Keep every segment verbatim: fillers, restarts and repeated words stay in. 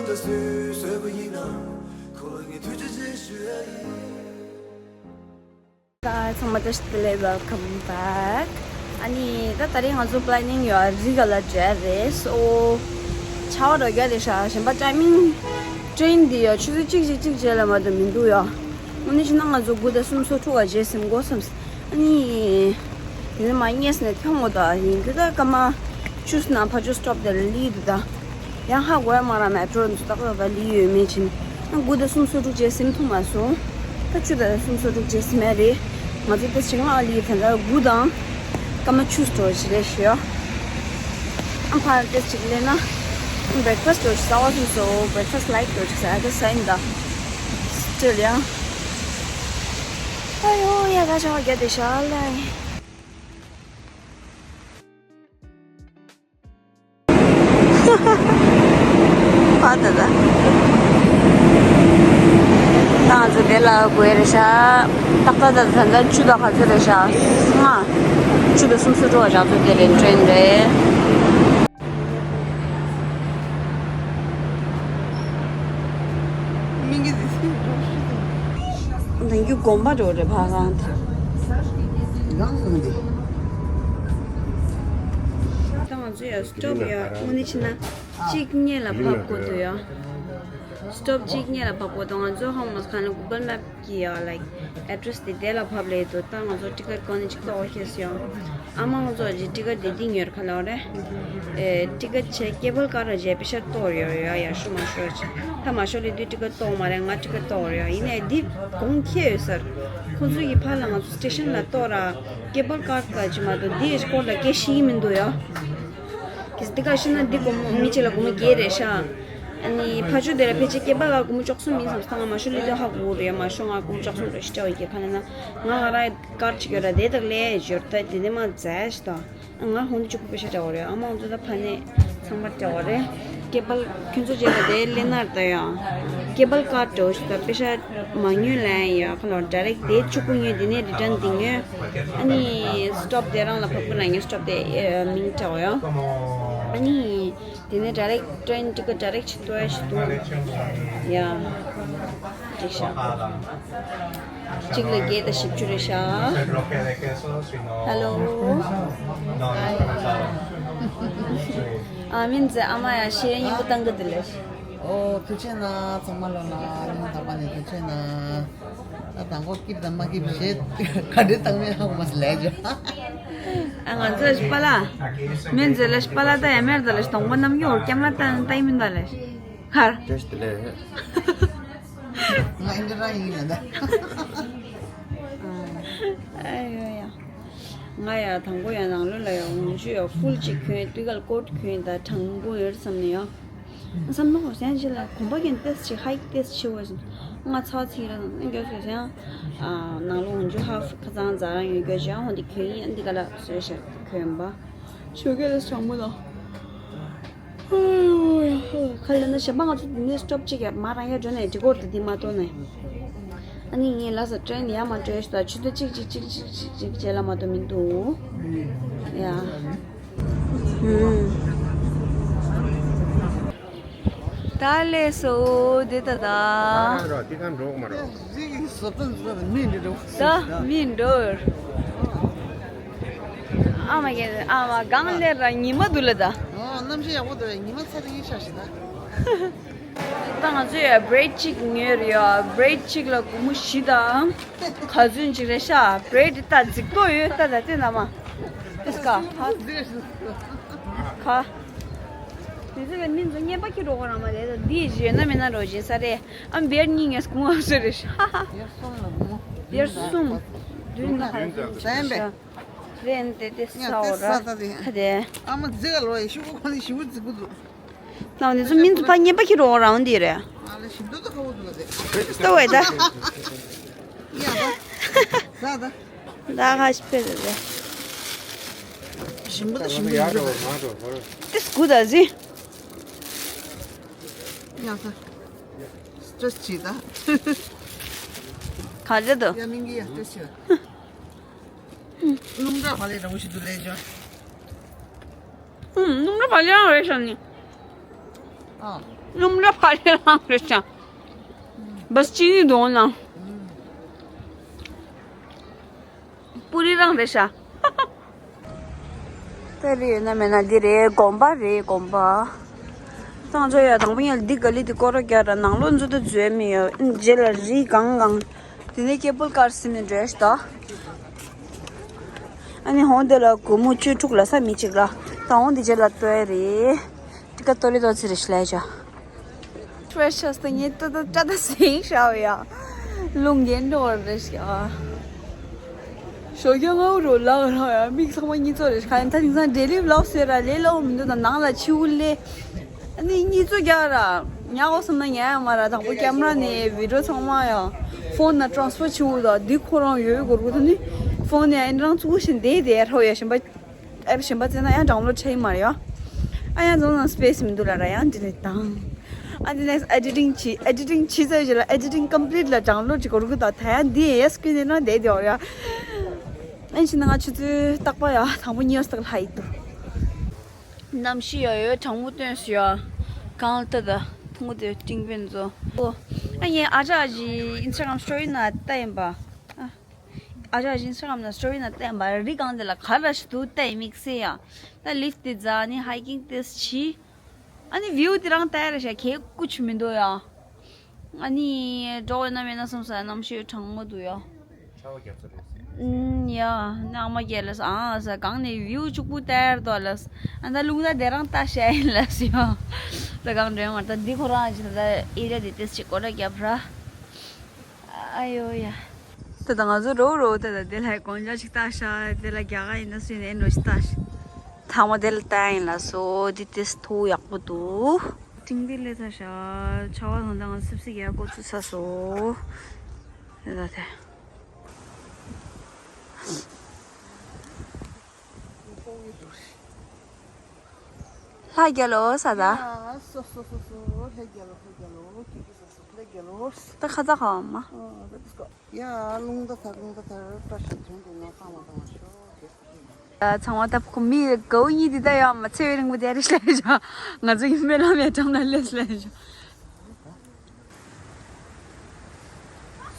ད་སུས་བཟོས་པ་ཡིན་ན། ཁོ་ལ་ངས་ཐུགས་རྗེ་ཆེ་ཞུ་ཡ་ཡིན། Guys, ཚང་མ་བཀྲ་ཤིས་བདེ་ལེགས། Welcome back. ཨ་ནི་ད་དེ་རིང་ང་ཚོ་པི་ལེ་ནིང་ཡོད། རི་ག་ལ་འགྲོ་རེད། སོ་ཆར་པ་རོ་རྒྱག་རེད་ཤག་གཞན་པ་ཊའི་མིང་ཊེན་འདི་ཡོད། ཆུ་ཚོད་གཅིག་གཅིག་གཅིག་རྗེས་ལ་མ་གཏོགས་མི་འདུག་ཡོད། དངོས་གནས་བྱས་ན་ང་ཚོ་དགུ་དང་སུམ་ཅུ་སོ་དྲུག་ག་རྗེས་ཟིན་དགོས་བསམས། ཨ་ནི་དེ་ནས་མ་ཉལ་ནས་ཐོན་འོང་ད་ཡིན་རྒྱུ་ད་སྐར་མ་བཅུ་ཙམ་ཕར་ཚུར་སི་ཊོབ་དེ་ལ་སླེབས་འདུག་ད། ཡང་ཧ་གོ་ཡ་མ་རག་མེ་ཊོ་འདི་ཏག་ཏག་ལ་སླེབས་ཡོད་མེད་ཕྱིན། ང་དགུ་དང་སུམ་ཅུ་སོ་དྲུག་རྗེས་ཟིན་ཐུབ་མ་སོང་། ད་བཅུ་དང་སུམ་ཅུ་སོ་དྲུག་རྗེས་ཟིན་མེད་རེད། ང་ཚོ་ད་ཆེད་མངགས་སླེབས་ད་ལྟ་དགུ་དང་སྐར་མ་བཅུ་ཙམ་ཞིག་རེད་ཤག་ཡོད། ཨ་ཕར་ཏོག་ཙམ་སླེབས་ན་བྷི་རེག་ཕ་སི་ཊི་ཏོག་ཙམ་ཟ་བ་སོང་སོ། བྷི་རེག་ཕ་སི་ཊི་ལའིཊ་ཏོག་ཙམ་ཟ་ཡ་ད་ཟ་ཡིན་ད། སི་ཊིལ་ཡང་ཨ་ཡོ་ཡ་ག་ཆ་བ་རྒྱ་དེ་ཤ་ལ། ཕ་ད་ད། ད་ང་ཚོ་དེ་ལ་དགོས་རེད་ཤག་ཏག་ཏག་ད་ད་ད་བཅུ་དང་ག་ཚོད་རེད་ཤག་ལྔ། བཅུ་དང་སུམ་ཅུ་སོ་དྲུག་ག་ཞག་ཚོད་དེ་རེད། ཊེན་རེད། མིང་གི་དེ་སུ་འགྲོ་ཤི་དང་། ད་རྒྱུ་དགོན་པ་འགྲོ་རེད་ཕ་གང་ད། གང་གང་དེ། ད་ང་ཚོ་ཡ་སི་ཊོབ་ཡ་དངོས་གནས་བྱས་ན་གཅིག་སྔོན་ལ་ཕབ་དགོས་འདུག་ཡ། སི་ཊོབ་གཅིག་སྔོན་ལ་ཕབ་དགོས་འདུག་ང་ཚོ་ཧོམ་ལ་ཁ་ན་གུ་གལ་མེབ་ཀྱི་ཡ་ལའིཀ་ཨེ་ཌི་རེ་སི་དེ་དེ་ལ་ཕབ་ལེ་འདུག་ད་ང་ཚོ་ཊི་ཀེ་ཊི་ཁོ་ནས་གཅིག་གཏོར་ཤེས་ཡོང་། ཨ་མ་ང་ཚོ་ཅིག་ཊི་ཀེ་ཊི་དེ་འདི་ཉོས་ཁ་ལོ་རེད། ཨེ་ཊི་ཀེ་ཊི་བྱས་ཀེ་བལ་ཀར་ར་བྱས་པེ་ཤ་གཏོར་ཡོད་ཡ། ཡ་ཤུ་མ་ཤོར་ཅིག་ད་མ་ཤོར་ལེ་དུས་ཊི་ཀེ་ཊི་གཏོར་མ་རེད། ང་ཊི་ཀེ་ཊི་གཏོར་ཡོད། ཡིན་ནའི་འདི་གོང་ཁེ་ཡོད་ཟེར། ཁོང་ཚོ་ཡི་ཕར་ལ་ང་ཚོ་སི་ཊེ་ཤན་ལ་གཏོར་ར་ཀེ་བལ་ཀར་ད་ཅི་མ་གཏོགས་འདི་སྐོར་ལ་སྐད་ཤེས་ཀྱི་མི་འདུག་ཡ། གལ་སྲིད་འདི་ག་ཤེས་ན་འདི་སྒོར་མོ་མི་གཅིག་ལ་སྒོར་མོ་བརྒྱད་རེད་ཤག་ཨ་ནི་ཕ་ཆུ་དེ་ལ་ཕལ་ཆེར་སྐེད་པ་ལ་སྒོར་མོ་བཅུ་གསུམ་ཡིན་བསམ་སྟངས། ང་མ་ཤོ་ལི་དེ་ཧ་གོ་རེད། མ་ཤོ་ང་སྒོར་མོ་བཅུ་གསུམ་རེ་ཞིག་སྤྲད་བ་ཡི་གེ་ཁ་ན་ན་ང་ང་རང་ཀར་ཅིག་ཡོད་ར། དེ་དག་ལས་འབྱོར་ད་དེ་ནས་མ་ཛས་ཤི་ད། ང་ཧོན་གཅིག་པུ་པེ་ཤ་སྤྲད་བ་རེད། ཨ་མ་ང་ཚོ་ད་ཕ་ནས་ཚང་མ་སྤྲད་བ་རེད། སྐེད་པ་ཁྱོད་ཚོ་རྗེས་ལ་དེ་ལས་ནར་ད་ཡང་སྐེད་པ་ཀར་འགྲོ་ཤི་ད། པེ་ཤ་མ་ཉོས་ལན་ཡ་ཁ་ལོ་ཌའི་རེག་དེ་གཅིག་པུ་ཉོས། དེ་ནས་རི་ཊན་དེ་ཉོས། ཨ་ནི་སི་ཊོབ་དེ་རང་ལ་ཕབ་པ་ན་ཉོས། སི་ཊོབ་དེ་མིང་སྤྲད་བ་ཡང་། ཨ་ནི། དེ་ནས་ཌའི་རེག་ཊེན་ཊི་ཀེ་ཊི་ཌའི་རེག་ཊི་ཅིག་ཏོ་ཡ་ཞིག་འདུག་ཡ། འགྲིག་ཤག་གཅིག་ལ་བརྒྱད་དང་བཞི་བཅུ་རེད་ཤག་ཧེ་ལོ། ཨ་མིན་ཙེ་ཨ་མ་ཡ་ཤེས་ཡོན་སྙིང་པོ་བཏང་གི་འདུག་ལེ། ཨོ་ཐུགས་རྗེ་གནང་། ཚང་མ་ལོ་ལ་སྙིང་ཐག་པ་ནས་ཐུགས་རྗེ་གནང་། ད་དང་པོ་སྐྱིད་དང་མ་སྐྱིད་བྱེད་ག་འདྲེ་བཏང་མེད་ཧ་གོ་མ་སི་ལས་བྱ། ཨ་ང་ཚོ་ལ་ཤི་པ་ལ། མེན་ཚོ་ལ་ཤི་པ་ལ་ད་ཡ་མེར་ད་ལ་ཤི་དང་པོ་ནམ་རྒྱུན་འོར་སྐྱམ་ལ་ད་ད་ཡི་མིན་ད་ལ་ཤི། ཁར། བཀྲ་ཤིས་བདེ་ལེགས། ང་ཨིན་ཌི་ར་ཡིན་ལ་ད། ཨ་ཡོ་ཡ། ང་ཡ་དང་པོ་ཡ་ནང་ལོ་ལ་ཡ་འོང་ཆུ་ཡ་ཧྥུལ་ཅིག་གྱོན་དུས་གལ་ཀོཊ་གྱོན་ད་དྲང་པོ་ཡོད་བསམ་ནས་ཡ། བསམ་མནོ་བསམ་བྱས་ལ་གོམ་པ་གན་ཏེས་ཆེ་ཧའི་ཏེས་ཆེ་བ་བཞིན་ང་ཚ་ཚིག་ར་ནང་རྒྱ་ཚོད་ཟེར་ཡང་ནང་ལོ་འོང་ཆུ་ཧ་ཧྥུ་ཁ་ཚང་ཛ་རང་ཡོད་རྒྱ་ཅན་ཧོན་དེ་གྱོན་ཡིན། འདི་ག་ལ་བཟོས་ཤ་གྱོན་པ་ཆོས་གལ་ལ་དྲང་པོ་དང་། ཁ་ལ་ན་ཞབས་པ་ང་ཚོ་འདི་ནས་སི་ཊོབ་གཅིག་ཡ་མ་རང་ཡ་འགྲོ་ནས་འགྲིག་གོ་རེད་འདི་མ་གཏོགས་ནས། ཨ་ནི་ངས་ལ་ས་ཊེན་ཡ་མ་འགྲོ་ཡ་ཞུ་ད་ཆུ་ཚོད་གཅིག་གཅིག་གཅིག་གཅིག་གཅིག་རྗེས་ལ་མ་གཏོགས་མི་འདུག་ཡ། ད་ལས་སོ་དེ་ད་ད། རོ་དེ་གང་འགྲོ་མ་རོ། རིགས་ཀྱི་བཟོ་ལྟ་འཛུགས་ལ་མི་འདྲ་འགྲོ། ད་མི་འགྲོ། ཨ་མ་གེ་ཨ་མ་གང་ལས་ར་ཉི་མ་འདུག་ལ་ད། ཨོ་གནམ་གཤིས་ཡག་པོ་འདུག་ཉི་མ་ཚ་དེ་ངའི་ཤ་ཞིག་ད། ད་ང་ཚོས་བྷི་རེཌ་གཅིག་ཉོས་རེད་ཡ། བྷི་རེཌ་གཅིག་ལ་སྒོར་མོ་བཞི་དང་ག་ཚོད་ཅིག་རེད་ཤག་བྷི་རེཌ་ད་རྫིག་པོ་ཡོད་ད། ད་ལྟའི་ནང་མ་ཏིས་ཀ་ཧ་ཁ། དེ་ཚོ་ལ་མི་ཚོ་རྔན་པ་ཁྱེར་འགྲོ་གོ་རང་མ་རེད། ད་འདི་ཡོད་ན་མེད་ན་འགྲོ་བྱེད་ས་རེད། ཨ་བེར་གཉིས་ངས་སྐུང་བ་བཟོས་རེད་ཤག་བེར་གསུམ་ལ་སྒོར་མོ། བེར་གསུམ། བདུན་ལ་ཧ་ཟོས་རེད་ཤག་རེད་དེ་དེ་ས་འོ་ར་ཁ་དེ། ཨ་མ་རྫིག་ག་ལོ་ཡ་ཤུ་གུ་ཁོ་ནི་ཞི་བུ་རྫིག་པོ་འདུག་ནང་ནས་ཚོ་མིན་ཚོ་ཕ་ངེས་པ་ཁྱེར་རོགས་རང་འདི་རེད། ཨ་ལ་ཞིམ་ཏོག་ཏོ་ཁ་བོ་འདུག་ལ་དེ། ལྟོ་བས་ད། ཡ་ད། ད་ད། ད་ཁ་ཤི་ཕེ་རེད། ཞིམ་པོ་ད་ཞིམ་པོ་ཡ་འདུག་རོ་མ་འགྲོ་ཧོ་རོ། ཏི་སྐུ་ད་ཟི། ཡ་ད། སི་ཊྲེ་སི་ཆེ་ད། ག་རེ་འདུག་ཡ་མིན་གི་ཡ་སི་ཊྲེ་སི་ཆེ་ད། སྣུམ་འདྲ་བ་ལས་འདྲ་བོ་ཞིག་འདུག་ལས་ཅོ། ཨུམ། སྣུམ་འདྲ་བ་ལས་རང་རེད་ཤག་ནི། ཨ། སྣུམ་ར་ཕ་རེ་རང་རེད་ཤག་བས་ཅི་ནི་དོང་ན། པུ་རི་རང་རེད་ཤག་ད་རེད་ཡོད་ན་མེད་ན་འདི་རེད། དགོན་པ་རེད། དགོན་པ། གཙང་ཆུ་ཡ་དང་པོ་ཡ་འདི་ག་ལི་འདི་སྐོར་ར་རྒྱག་ར་ནང་ལོགས་འཛུལ་ད་འཛུལ་མི་ཡོད། རྗེས་ལ་རི་གང་གང་། དེ་ནས་ཀེ་བལ་ཀར་སི་ནས་འགྲོ་ཡ་ཞིག་ད། ཨ་ནི་ཧོང་དེ་ལ་སྒོར་མོ་བཅུ་དྲུག་ལ་ས་མི་གཅིག་ར། ད་ཧོང་དེ་རྗེས་ལ་ལྟོས་རེད། ཏི་ཀ་ཏོ་ལི་ཏོ་ཚི་རེ་ཤི་ལ་ཡ་ཅ། ཕྲེ་ཤ་སི་ཏི་ངས་ཏི་ཏི་ཏྲ་ཏི་སེང་ཤ་བ་ཡ། ལུང་རྒན་འགྲོ་བར་རེ་ཤ། ཞོགས་ཀྱང་ངའུ་རོ་ལག་ར་ཡ་མིག་ཚང་མ་གཉིས་ཚོ་རེ་ཤ། ད་དེང་སང་འབྲས་ལིབ་ལོག་ཟེར་ར་ལས་ལོག་མི་འདུག་ད་ནང་ལ་ཕྱིའུ་ལས། ཨ་ནི་གཉིས་ཚོ་རྒྱག་ར་ཉག་འོ་སམ་ན་ཉག་ཡ་མ་ར། དང་པོ་ཀེམ་ར་ནས་བི་ཌི་ཡོ་ཚང་མ་ཡ་ཕོན་ན་ཊྲན་སི་ཕར་བྱེད་འུ་ད་འདི་ཁོ་རང་ཡོད་གོ་རུ་ད་ནི་ཕོན་ནས་ཨ་ནི་རང་ཚུགས་བཞིན་བསྡད་དེ་ཡ་ཧྲོ་ཡ་ཞིམ་པ། ཨེབ་གཞན་པ་བཙལ་ན་ཡང་ཌའུན་ལོཌ་བྱས་ཡིན་མ་རེད་ཡ། ཨ་ཡང་རྫོང་ནང་སི་པེ་སི་མི་འདུག་ལ་ར་ཡང་འདི་ནས་དང་། ཨ་འདི་ནས་ཨེ་ཌི་ཊིང་བྱེད། ཨེ་ཌི་ཊིང་བྱེད་ཚར་རྗེས་ལ་ཨེ་ཌི་ཊིང་ཀམ་པི་ལིཊ་ལ་ཌའུན་ལོཌ་བྱེད་དགོས་རུ་གི་ད་ད་ཡང་འདི་ཡས་སི་ཀི་རིན་ནས་རང་བསྡད་དེ་ཡོད་ཡ། ཨ་ཕྱི་ནང་ང་ཆུ་ཚོད་རྟག་པ་ཡ་དང་པོ་ཉིས་སྟག་ལྷ་ཡི་འདུག་གནམ་གཤིས་ཡ་ཡོད་གྲང་མོ་སྟོན་སུ་ཡ། གང་ལྟ་ད་ཐུང་ངུ་དེ་ཏིང་པན་ཚོ། ཨོ། ཨ་ངས་ཨ་ཅག་གི་ཨིན་སི་ཊ་གྷ་རམ་སི་ཊོ་རི་ན་ལྟ་ཡིན་པ། ཨ། ཨ་ཅག་ཨིན་སི་ཊ་གྷ་རམ་ན་སི་ཊོ་རི་ན་བསྟན་པ་རི་སྒང་དེ་ལ་ག་ར་ཞིག་འདུག་བལྟས་དམིགས་བསལ་ཡ། ད་ལིཕ་ཊི་དེ་རྫ་ནི་ཧའི་ཀིང་དེ་བྱས། ཨ་ནི་བིའུ་དེ་རང་ལྟ་ཡ་རེད་ཤག་གད་སྐུ་ཆུ་མི་འདུག་ཡ། ཨ་ནི་འགྲོ་བས་ན་མེད་ན་བསམ་ས་གནམ་གཤིས་གྲང་མོ་འདུག་ཡ། ཆར་པ་རྒྱབ་ས་རེད། ཨུམ་ཡ། ནི་ཨ་མ་རྒྱལ་ལ་ས་ཨང་ས་གང་ནས་བིའུ་གཅིག་པུ་ལྟ་ཡར་འདུག་ལ། ཨ་ད་ལུང་ད་དེ་རང་ལྟ་ཤ་ཡིན་ལ་སི་ཡ། ད་གང་འདྲེན་མ་ད་འདི་ཁོ་རང་ཅི་ད་ཨེ་རི་ཡ་དེ་ཏེས་ཅིག་གོ་ད་རྒྱབ་ར། ཨ་ཡོ་ཡ། ད་ད་ང་ཚོ་རོ་རོ་ད་ད་དེ་ལ་གོན་ཆ་ཞིག་ལྟ་ཤ་དེ་ལ་རྒྱ་གར་ཡིན་ན་སུ་ཡིན་ན་ཨེ་འགྲོ་ཞིག་ལྟ་ཤ། ཐང་མ་དེ་ལ་ལྟ་ཡིན་ལ་སོ་དེ་ཏེས་ཐུག་ཡག་པོ་འདུག་ཏིང་དེ་ལས་ད་ཤ་ཆ་བ་དང་ད་ང་སིབ་སི་ག་གོ་ཚུ་ས་སོ། དེ་ད་དེ། ལྷ་རྒྱལ་ལོ་ས་ད། ཡ། སོ་སོ་སོ་སོ། ལྷ་རྒྱལ་ལོ། ལྷ་རྒྱལ་ལོ། ཀི་ཀི་སོ་སོ། ལྷ་རྒྱལ་ལོ། ད་ཁ་ཚ་ཁ་བ་མ། ཨ་ད་དུས་སྐབས། ཡ། རླུང་རྟ་དར། རླུང་རྟ་དར། བཀྲ་ཤིས་དོན་དུ་ང་ཁ་མ་བཏང་བ་ཤོག་གེ། ཚང་མ་ད་ཁོ་མི་གའུ་གཉིས་འདི་ད་ཡ་མ་ཚེ་བའི་རིང་པོ་དེ་རེ་ཤ་ཡ། ང་ཚོ་ཡི་སྨོན་ལམ་ཡ་འགྲམ་ལ་སླེབས་སླེབས་ཤ།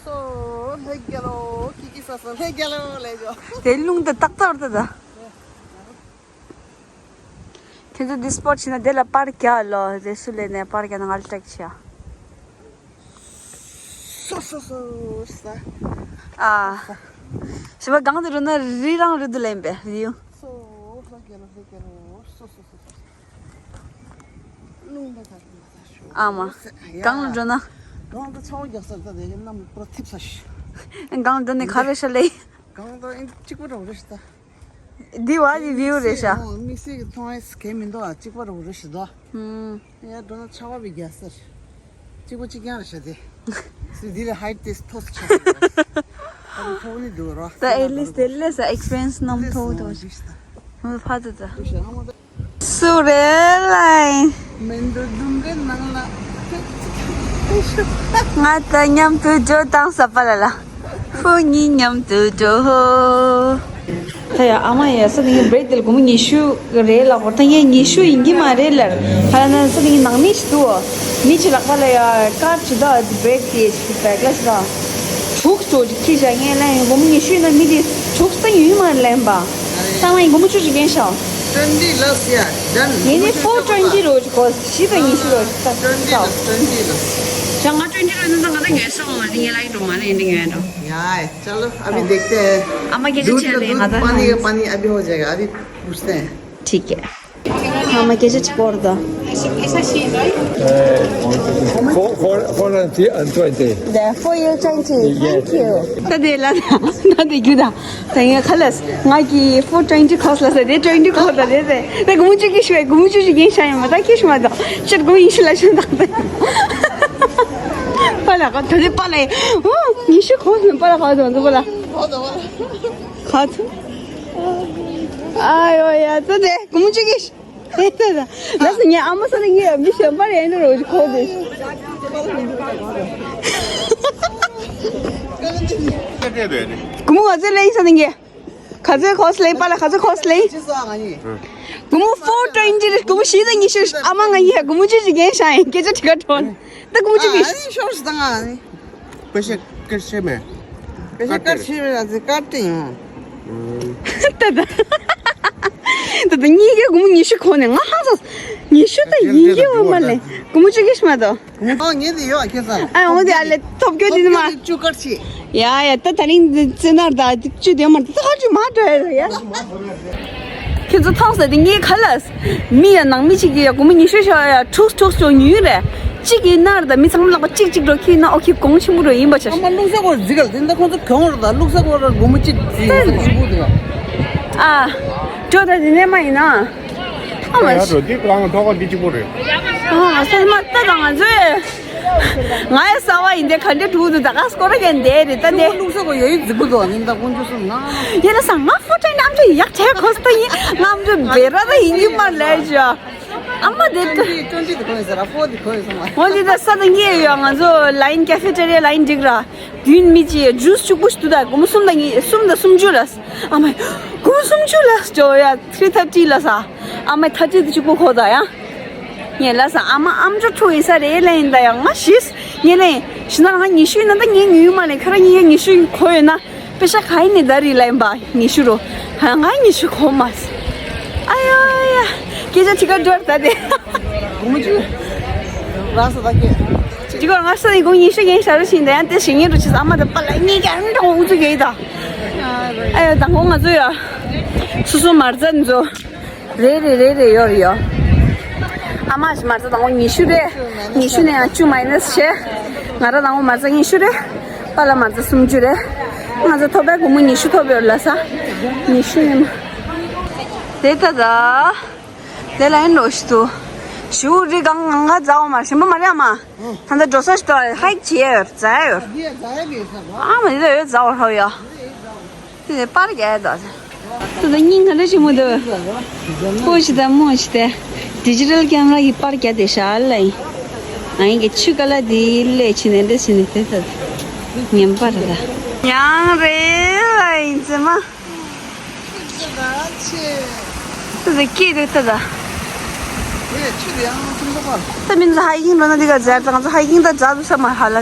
སོ། ལྷ་རྒྱལ་ལོ། ཀི་ཀི་སོ་སོ། ལྷ་རྒྱལ་ལོ་ལས་ཤོག་དེ་རླུང་དེ་ཏག་ཏག་རེད་ད། ཁྱེད་ཚོ་འདི་སི་པོཊ་བྱེད་ན་དེ་ལ་པར་རྒྱག་ལོ། དེ་སུ་ལས་ནས་པར་རྒྱག་ན་ང་ལ་ཊེག་བྱེད་ཡ། སོ་སོ་སོ་ས། ཨ། ཞི་བ་གང་དུ་རུ་ན་རི་རང་རི་དུ་ལེན་པས་རི་ཡུ། སོ། ལྷ་རྒྱལ་ལོ། ལྷ་རྒྱལ་ལོ། སོ་སོ་སོ་སོ། རླུང་ལ་ད་རླུང་ལ་ད་ཤོག་ཨ་མ། ཡ། གང་ལ་འགྲོ་ན། གང་དུ་ཆ་བ་རྒྱག་ས་ད་དེ་གནམ་པུ་ར་ཐིབས་ས་ཤི། གང་འགྲོ་ནས་ག་རེ་ཤ་ལེ། གང་དུ་ཨིན་གཅིག་པུ་རང་རེ་ཤི་ད། འདི་བ་ནི་བིའུ་རེད་ཤག་དམིགས་བསལ་གྱི་མཐོང་ཡས་གལ་མི་འདུག་ཨ། གཅིག་པ་རུ་རེ་ཞིག་འདུག་ཧུམ། ཡ་འགྲོ་ན་ཆར་པ་བི་རྒྱ་སར། གཅིག་པ་གཅིག་རྐྱང་རེད་ཤག་དེ། སི་འདི་ལ་ཧའིཊ་དེ་མཐོ་སུ་ཆགས་སོང་། ཨ་ནི་མཐོ་ནི་འདུག་རོ། ད་ཨེ་ལིས་དེ་ལས་ས་ཨེག་སི་པེན་སི་ནམ་མཐོ་འདུག་ཤག་ཧུམ་ཕ་ཏུ་ཏུ། སུ་རེད་ལ། མེན་དུ་ལྡུམ་རའི་ནང་ལ། ང་དང་མཉམ་དུ་འགྲོ་དང་ས་པ་ལ་ལ། ཁོ་གཉིས་མཉམ་དུ་འགྲོ། ད་ཡ་ཨ་མ་ཡ་ས་དེ་གི་བྷི་རེག་དེ་ལ་སྒོར་མོ་ཉི་ཤུ་རེད་ལ། ཧོ་ད་ངས་ཉི་ཤུ་ཡིན་གྱི་མ་རེད་ལ། ཧ་ལ་ན་ས་དེ་གི་ནང་མི་ཞིག་འདུག་མི་ཅིག་ལག་པ་ལ་ཡ་ཀར་ཅིག་ད་བྷི་རེག་དེ་བྷེག་ལ་ཞིག་ད། དྲུག་ཅུ་ཅིག་ཁྲིད་བྱ་ངས་ལན་སྒོར་མོ་ཉི་ཤུ་ཡིན་ན་མི་དེ་དྲུག་ཅུ་ད་ཡོད་མ་རེད་ལན་པ། ད་ང་ཡིན་སྒོར་མོ་བཅུ་ཅིག་རྒན་ཤག་ཏྲན་ཌི་ལ་སི་ཡ། ཌན། ངས་ནི་ཕོར་ཊུ་ཝེན་ཊི་རོ་ཅིག་གོ་བཞི་དང་ཉི་ཤུ་རོ་ཅིག་ད་ཏྲན་ཌི་ལ་སི། ཊྲན་ཌི་ལ་སི། ཞག་ང་ཏྲན་ཌི་རོ་ཡིན་ན་ད་ང་ད་ངས་སོང་བ་དེ་ངས་ལ་ཡིན་འགྲོ་མ་ལ་ཡིན་དེ་ངས་འགྲོ། ཡ་ཨེ་ཅ་ལོ་ཨ་བི་དེག་ཏེ། ཨ་མ་སྐད་ཆ་བྱས་ལེ་ང་ད་པ་ནི་པ་ནི་ཨ་བི་ཧོ་ཇེ་ག་ཨ་བི་པུས་ཏེ། ཐིག་གེ། ཨ་མ་སྐད་ཆ་ཅིག་པོར་ད། Four, four, four and twenty. The four year twenty. Yes. Thank you. ད་དེ་ལ་ད་ད་དེ་རྒྱུ་ད། ད་ཡིན་ཁ་ལས་ང་གི་ཕོར་ཊུ་ཝེན་ཊི་ཁོ་སི་ལ་ས་དེ་ཊུ་ཝེན་ཊི་ཁོ་སི་ལ་དེ་དེ་དེ་སྒོར་མོ་བཅུ་གི་ཤུ་བས་སྒོར་མོ་བཅུ་ཞིག་ཡིན་ཤ་ཡིན་མ་ད་ཁྱི་ཤུ་མ་ད་ཕྱིར་སྒོར་མོ་ཉི་ཤུ་ལ་ཤུ་ད་ད། པ་ལ་ག་ད་དེ་པ་ལ་ཡིན་ཨོ་ཉི་ཤུ་ཁོ་སི་པ་ལ་ག་ད་ད་པ་ལ་ག་ད་ཨ་ཡོ་ཡ་ད་དེ་སྒོར་མོ་བཅུ་གི་ཤུ། ལགས་སོ་ངའི་ཨ་མ་ས་ལ་ངའི་མི་གཞན་པ་རེད་འགྲོ་རོགས་ཁོ་དེ། སྒོར་མོ་ག་ཚོད་ལེན་ས་ནི་ངས། ག་ཚོད་ཁོ་སི་ལེ། པཱ་ལགས་ག་ཚོད་ཁོ་སི་ལེ། ཅི་ཟ་ང་ཡིན། སྒོར་མོ་ཕོར་ཊུ་ཝེན་ཊི་རེད། སྒོར་མོ་བཞི་དང་ཉི་ཤུ། ཨ་མ་ང་ཡིན། སྒོར་མོ་བཅུ་ཞིག་རྒན་ཤག་ཡིན། སྐད་ཆ་དྲི་ག་འགྲོ། ད་སྒོར་མོ་བཅུ་གི། ཨ་ནི་ཤོར་སི་ད་ང་ནི། པེ་ཤེ་ཀར་ཤེ་མེ། པེ་ཤེ་ཀར་ཤེ་མེ་ལ་ཟེར་ཀར་ཏེ་ཡོང་། ད་ད། ད་ད་གཉིས་ཀའི་སྒོར་མོ་ཉི་ཤུ་གོ་ནས་ང་ཧང་སངས། ཉི་ཤུ་ད་ཡིན་གྱི་ཡོད་མ་ལེ། སྒོར་མོ་བཅུ་གི་ཤི་མ་དོ། ཨ་ངེད་དེ་ཡོད་ཁྱེད་ཚང་། ཨ་འོ་དེ་ཨ་ལེ་ཐོབ་སྐྱོ་དེ་ནི་མ། བཅུ་ཀར་ཤེ། ཡ་ཡ་ད་ད་རིང་ཙེ་ནར་ད་བཅུ་དེ་མ་ད་ད་ཁ་ཅིག་མ་འགྲོ་ཡ་ཡ། ཁྱེད་ཚོ་ཐོག་ས་དེ་ངའི་ཁ་ལ། མི་ཡ་ནང་མི་གཅིག་གིས་ཡ་སྒོར་མོ་ཉི་ཤུ་ཤོག་ཡ་ཁྲུགས་ཁྲུགས་ཤོག་ཉུལ་རེད། གཅིག་གིས་ནར་ད་མི་ཚང་མ་ལག་པ་གཅིག་གཅིག་འགྲོ་ཁྱེར་ན་ཨོ་ཁེ་གོང་ཆེན་པོ་འགྲོ་ཡིན་པ་ཆ། ཨ་མ་བླུག་ས་གོ་ཟི་གལ་དེ་འདྲ་ཁོང་ཚོ་གྱོང་ར་ད་བླུག་ས་གོ་ར་སྒོར་མོ་གཅིག་ཟི་ཡོད་ས་གོ་ཞིག་པོ་དེ་ཡ། ཨ། ཅོ་ད་དེ་ནས་མ་ཡིན་ན། ཨ་མ་ཡ་རོ་དེ་གང་ཐོག་ག་དེ་གཅིག་པོ་རེད། ཨ་སེམས་མ་ལྟ་དང་ང་ཚོས། ང་ཡི་གསར་བ་ཡིན་དེ་ག་འདྲ་འདུག་འདུག་ད་ག་སྐོར་ར་ཡན་དེ་རེད་ད་དེ། བླུག་ས་གོ་ཡོད་ཡོད་ཟི་པོ་དོ་ནི་ད་ཁོང་ཚོ་སུ་ང་། ཡིན་ན་ས་ང་ཕོ་ཊའི་ནམ་ཅི་ཡག་ཆེ་ཁོ་ས་ཡིན་ང་ཚོ་བེ་ར་ད་ཡིན་གྱི་མ་ལས་ཞོ། ཨ་མ་དེ་ཀ། ཊོན་ཊི་དེ་གོ་ཡོད་ས་ར་ཕོ་དེ་གོ་ཡོད་ས་མ། འོ་དེ་ད་ས་ད་ངེས་ཡོད། ང་ཚོ་ལ་ཡིན་ཀེ་ཧྥེ་ཊེ་རི་ཡ་ལ་ཡིན་འགྲིག་ར། དུས་མི་གཅིག་ཇུས་གཅིག་པོ་ཞིག་འདུག་ད་སྒོར་མོ་གསུམ་དང་གཉིས་གསུམ་དང་སུམ་ཅུ་ལ། ཨ་མ། སྒོར་མོ་སུམ་ཅུ་ལ་ཇོ་ཡ་ཐི་རི་ཐར་ཊི་ལ་ས། ཨ་མ་ཐར་ཊི་དེ་གཅིག་པོ་གོ་ད་ཡ། ངས་ལ་ས་ཨ་མ་ཨམ་ཅོག་འཁྲུག་ཡིན་ས་རེད་ལ་ཡིན་ད་ཡ་ང་ཤིས། ངས་ལ་ཡིན་ཤི་ན་ང་ཉི་ཤུ་ཡིན་ན་ད་ངས་ཉུལ་མ་ལེན་ཁ་ར་ཉིན་ཡ་ཉི་ཤུ་གོ་ཡོད་ན། པེ་ཤ་ཁ་ཡིན་ནི་ད་རི་ལ་ཡིན་པ་ཉི་ཤུ་རོ། ཧ་ང་ཉི་ཤུ་གོ་མ་སི། ཨ་ཡ་ཡ། སྐད་ཆ་ཁྲི་ཀ་འགྲོར་ད་དེ། གོང་ཅུ། ར་ས་ད་ཀེ། ཅི་གོ་ང་ས་ནི་གོང་ཉི་ཤུ་ཡན་ཤ་རུ་ཕྱིན་ད་ཡང་དེ་ཞིག་ཉིན་རུ་ཕྱིན་ཨ་མ་ད་པ་ལ་གཉིས་ཀ་འདྲ་འུ་ཚུགས་ཡིན་ད། ཨ་ཡ་ད་གོང་ང་ཚོ་ཡ། སུ་སུ་མར་ཙ་ནི་ཚོ། རེད་རེད་རེད་རེད་ཡོད་རེད་ཡོད། ཨ་མ་ཞིག་མ་རྩ་དང་པོ་ཉི་ཤུ་རེད། ཉི་ཤུ་ནས་ཡང་བཅུ་མ་ཡི་ནས་བྱས། ང་ར་དང་པོ་མ་རྩ་ཉི་ཤུ་རེད། པཱ་ལགས་མ་རྩ་སུམ་ཅུ་རེད། ང་ཚོ་ཐོབ་པའི་སྒོར་མོ་ཉི་ཤུ་ཐོབ་ཡོད་ལ་ས། ཉི་ཤུ་ཡིན་མ། དེ་ད་ད། དེ་ལ་ཡིན་འགྲོ་ཞིག་ཏུ། ཞུ་རི་གང་གང་ག་ཛའོ་མ་ཞིམ་པོ་མ་རེད་ཨ་མ། ད་ལྟ་འགྲོ་ས་ཞིག་ཏུ་ཧའིཀ་བྱས་ཡོད་ཛ་ཡོད། ཨ་མ་དེ་ད་ཡོད་ཛའོ་ཧའོ་ཡ། དེ་ནས་པར་རྒྱག་ཡ་དང་། དེ་ད་སྙིང་ག་འདྲ་ཞིག་མོ་འདུག་སྤོ་ཞིག་དང་རྨོ་ཞིག་དེ། ཌི་ཇི་ཊལ་ཀེམ་ར་གི་པར་རྒྱག་དེ་ཤ་ལ་ཡིན། ང་ཡིན་གྱི་ཆུ་ཀ་ལ་དེ་ལས་ཕྱིན་ནས་འདྲ་ཕྱིན་ནས་དེ་ད་ངན་པར་ད། ཡང་རེད་ལ་ཡིན་ཙེ་མ། དེ་ད་སྐྱིད་དེ་ད་ད། ད་མིན་ཧའི་ཀིང་འགྲོ་ན་འདི་ག་ཛར་ད་ང་ཚོ་ཧའི་ཀིང་ད་ཛར་དུ་ས་མ་ཧ་ལ།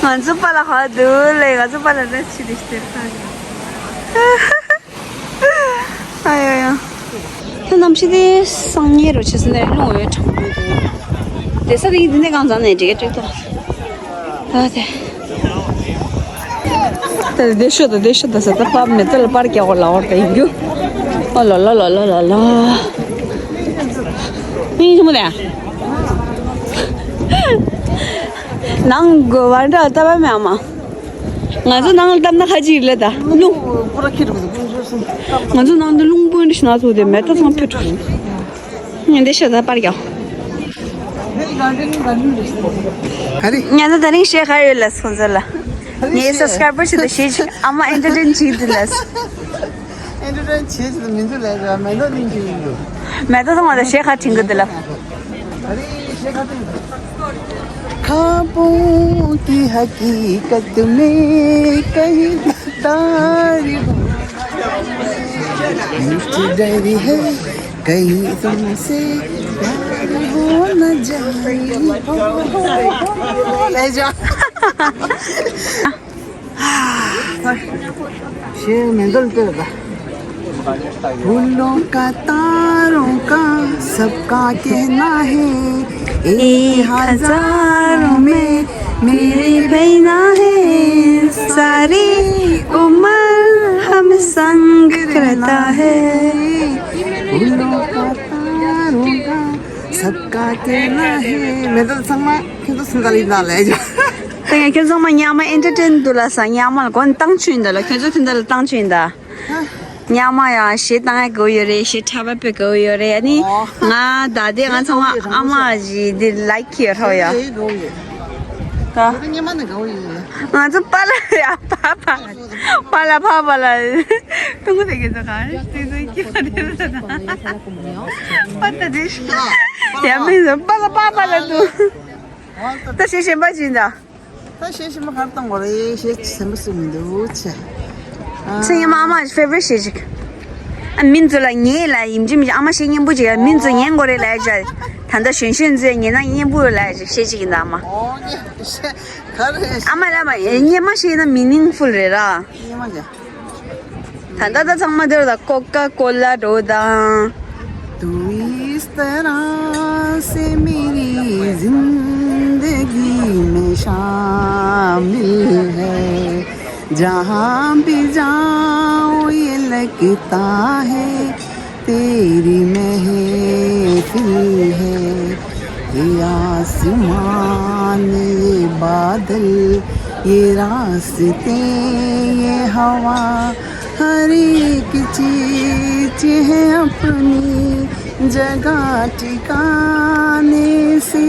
ང་ཚོ་པཱ་ལགས་ཧ་འདུག་ལེ། ང་ཚོ་པཱ་ལགས་ནི་ཕྱི་དེ་སྟེར་ཁ། ཨ་ཡ་ཡ། ད་གནམ་གཤིས་དེ་སང་ཉིན་རུ་ཆེ་ས་ནས་རླུང་འོད་གྲང་མོ་འདུག་དེ་ས་དེ་འདི་ནས་གང་ཚང་ནས་འགྲིག་གི་འགྲིག་ཏོ། ད་དེ། ད་དེ་ཤོད་དང་དེ་ཤོད་དང་ཟེར་ད་པར་མེ་ཏོག་ལ་པར་རྒྱག་གོ་ལ་འོར་ད་ཡིན་རྒྱུ། ཨོ་ལ་ལ་ལ་ལ་ལ་ལ། མིང་ཆུང་མོ་དེ། ནང་གོ་བ་འདྲ་ལྟ་བ་མེད་ཨ་མ། ང་ཚོ་ནང་ལ་བཏབ་ན་ཁ་ཅིག་ལས་ད་རླུང་། ང་ཚོ་ནང་དུ་རླུང་པོ་འདྲ་ཞིག་ན་ཚོ་དེ་མེ་ཏོག་ཚང་ཕུད་འགྲོ། ངས་འདི་ཤ་ཚ་པར་རྒྱག་ང་ཚོ་དེ་རིང་ཤེས་ཁ་ཡོད་ལ་སོང་ཚར་ལ། ངའི་སབ་སི་ཀ་རའི་བར་ཞིག་ཏུ་ཞེས་ཨ་མ་ཨེན་ཊར་ཊེན་བྱེད་འདི་ལ། ཨེན་ཊར་ཊེན་བྱེད་ཅིག་ཏུ་མི་འདུག་ལས་ཀ་མེ་ཏོག་གླིང་གི་ཡིན་འདུག་མེ་ཏོག་ཚང་མ་ལ་ཞེ་ཁ་དྲིན་གི་འདི་ལ། ཁ་པོ་གི་ཧ་ཀི་ཀ་ཏུ་མེ་ཀ་ཧི་ད་རི་བོ་ནི་ཅི་ཌ་རི་ཧེ་ཀ་ཧི་ཏུམ་སེ་ད་རི་བོ་ན་ཇ་རི་བོ། ལས་ཀ། ཞེས་མེ་འདོད་ལྟོས་པ། फूलों का तारों का सबका कहना है, एक हजारों में मेरी बहना है, सारी उम्र हम संग रहता है। फूलों का तारों का सबका कहना है. མེ་ཏོག་ཚང་མ་ཁྱེད་ཚོ་སུ་འདྲ་ཡིན་ན་ལས་ཀྱང་། ད་ངས་ཁྱེད་ཚང་མ་ཉག་མ་ཨེན་ཊར་ཊེན་འདུག་ལ་ས། ཉག་མ་ལ་གོ་ནས་བཏང་ཆུ་ཡིན་ད་ལ། ཁྱེད་ཚོ་དེ་འདྲ་ལ་བཏང་ཆུ་ཡིན་ད། ཉག་མ་ཡང་གཞས་བཏང་ཡ་དགའ་བོ་ཡོད་རེད། གཞས་འཁྲབ་པ་དཔེ་དགའ་བོ་ཡོད་རེད། ཨ་ནི་ང་ད་ལྟའི་ང་ཚང་མ་ཨ་མ་ཞིག་འདི་ལའིཀ་ཡོད་རོགས་ཡ། ད་ང་ཚོ་པཱ་ལགས་ཡ་པཱ་པཱ་པཱ་ལགས་ཕ་པཱ་ལགས་ཏུང་ཀུ་དེ་གེ་ཚོ་གང་རེད་ཏུང་ཀུ་ཀྱི་པ་དེ་ཚོ་ད་པཱ་ཏ་དེ་ཡ་མིན་ཚོ་པཱ་ལགས་ཕ་པཱ་ལགས་ཏུང་ད་ཞེ་ཞེན་པ་ཅིག་ད། ད་གཞས་ཞིམ་པོ་ག་རེ་གཏོང་དགོས་རེད། གཞས་ཚན་པ་སུ་མི་འདུག་ཆེ། ཨ། ཚེ་ཉི་མ་ཨ་མ་ཕེ་ཝ་རེཊ་གཞས་ཅིག་ཨ། མིན་ཚོ་ལ་ཉེ་ལ་ཡིན་གཅིག་མིན་གཅིག་ཨ་མ་གཞས་སྙན་པོ་ཅིག་ཡ་མིན་ཚོ་ཉན་དགོས་རེད་ལབ་ཡ་ཅིག་ད་ལྟ་གཞོན་གཞོན་ཚོས་ཉན་ན་སྙན་པོ་ལབ་ཡ་ཅིག་གཞས་ཅིག་ཡིན་ད་ཨ་མ། ཨོ་ཉེ་གཞས་ག་རེ། ཨ་མ་ལ་མ་སྙན་མ་གཞས་ན་མི་ནིང་ཕུལ་རེད་ར། སྙན་མ་གཞས། ད་ལྟ་ད་ཚང་མ་དེར་ད་ཀོ་ཀ་ཀོ་ལ་འགྲོ་དང་། تو اس طرح سے میری زندگی میں شامل ہے، جہاں بھی جاؤں یہ لگتا ہے تیری محفل ہے۔ یہ آسمان، یہ بادل، یہ راستے، یہ ہوا، ہر ایک چیز ہے اپنی جگہ ٹھکانے سے۔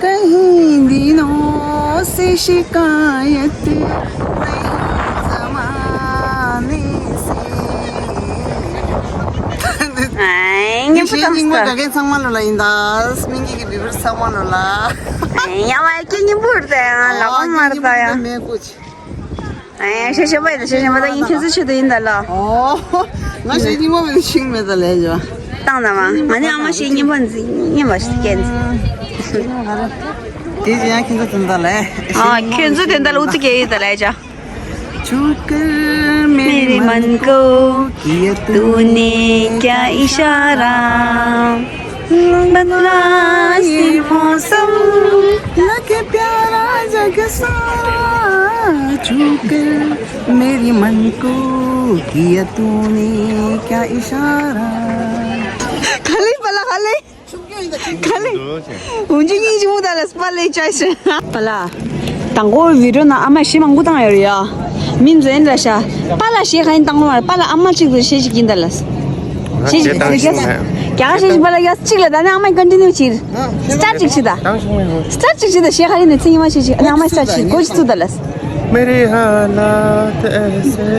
کہیں دنوں سے شکایت نہیں زمانے سے۔ ཨའི། སྙན་པོ་བཏང་སྟེ། ག་གེ་ཚང་མ་ལོ་ལ་ཡིན་ད། སྨིན་གྱི་གི་བི་བར་ཚང་མ་ལོ་ལ། ཨའི། ཡ་མ་སྐད་སྙན་པོ་རེད་ད་ཡང་ལག་པ་མ་རེད་ད་ཡང་། མེ་ཀུ་ཆི། ཨའི། ཤེས་ཤེས་པ་ཡིན་ད་ཤེས་ཤེས་པ་ད་ཡིན། ཁྱེད་ཚོ་ཆེད་དུ་ཡིན་ད་ལ། ཨོ། ང་ཤེས་སྙན་པོ་མེད་ཤིང་མེད་ད་ལས་ཇོ། བཏང་ད་མ་ང་ནི་ཨ་མ་ཤེས་སྙན་པོ་འཛིན་སྙན་པ་ཞིག་སྐད་འཛིན། དེ་ཅི་ཡང་ཁྱེད་ཚོ་དུན་ད་ལས། ཨ། ཁྱེད་ཚོ་དུན་ད་ལ་ཨུ་ཚུགས་སྐད་ཡིན་ད་ལས་ཇོ། چھو کر میرے من کو کیا تو نے کیا اشارہ، بدلا یہ موسم، لگے پیارا جگ سارا۔ چھو کر میرے من کو کیا تو نے کیا اشارہ۔ ཁ་ལེ་པ་ལ་ཁ་ལེ། ཁ་ལེ། འུན་ཅི་ཉིན་ཅི་མོ་ད་ལ་སྤ་ལེ་ཅའི་ཤི། པ་ལ། དང་པོ་བི་ཌིའོ་ནང་ཨ་མ་གཞས་མང་པོ་བཏང་ཡོད་རེད་ཡ། མིན་ཛེན་ལ་ཤ། པ་ལ་གཞས་ག་ཡིན་བཏང་ལོ་མ་རེད། པ་ལ་ཨ་མ་གཅིག་ཏུ་གཞས་ཤིག་ཡིན་ད་ལ། གཞས་ཤིག་ཡ་གཞས་ཤིག་པ་ལ་ཡ་གཅིག་ལ་ད་ནི་ཨ་མ་ཀོན་ཊི་ནིའུ་བྱེད། སི་ཊར་ཊི་གཅིག་བྱེད་ད། སི་ཊར་ཊི་གཅིག་བྱེད་ད་གཞས་ག་ཡིན་ནི་ཚེ་ཉི་མ་གཞས་ཤིག་ཨ་ནི་ཨ་མ་སི་ཊར་ཊི་གཅིག་གོ་གཅིག་བཙུགས་ད་ལ། میرے حالات ایسے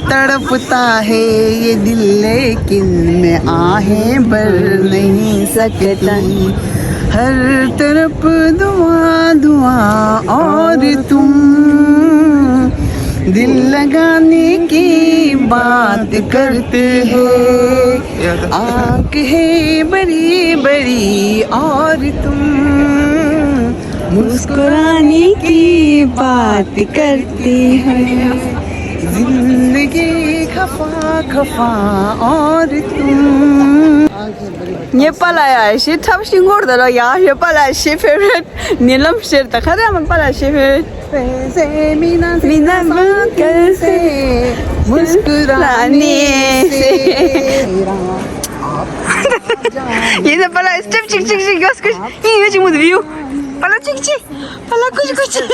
تڑپتا ہے یہ دل لیکن میں آہیں بھر نہیں سکتی، ہر طرف دعا دعا اور تم، دل لگانے کی بات کرتے ہیں، آنکھ ہے بڑی بڑی اور تم، مسکرانے کی بات کرتے ہیں، زندگی خفا خفا اور تم۔ ངའི་པཱ་ལགས་ཡ་ཞེ་འཁྲབ་ཤིང་སྐོར་དེ་ལ་ཡ་ཞེ་པཱ་ལགས་ཞེ་ཕེ་ཝ་རེཊ་ཉི་ལམ་ཤེར་ད་ག་རེ་མ་པཱ་ལགས་ཞེ་ཕེ་ཝ་རེཊ། ཕེ་སེ་མི་ན་སེ་མི་ན་ན་སང་ཀན་སེ་མུས་ཀུ་ར་ནེ་སེ། ཡིན་ན་པཱ་ལགས་སི་ཊེབ་གཅིག་གཅིག་གཅིག་ཡོད་སྐུ་ཡིན་ཡོད་ཅིག་མུ་དུ་བིའུ། པཱ་ལགས་གཅིག་གཅིག་པཱ་ལགས་ཀུ་ཅི་ཀུ་ཅི།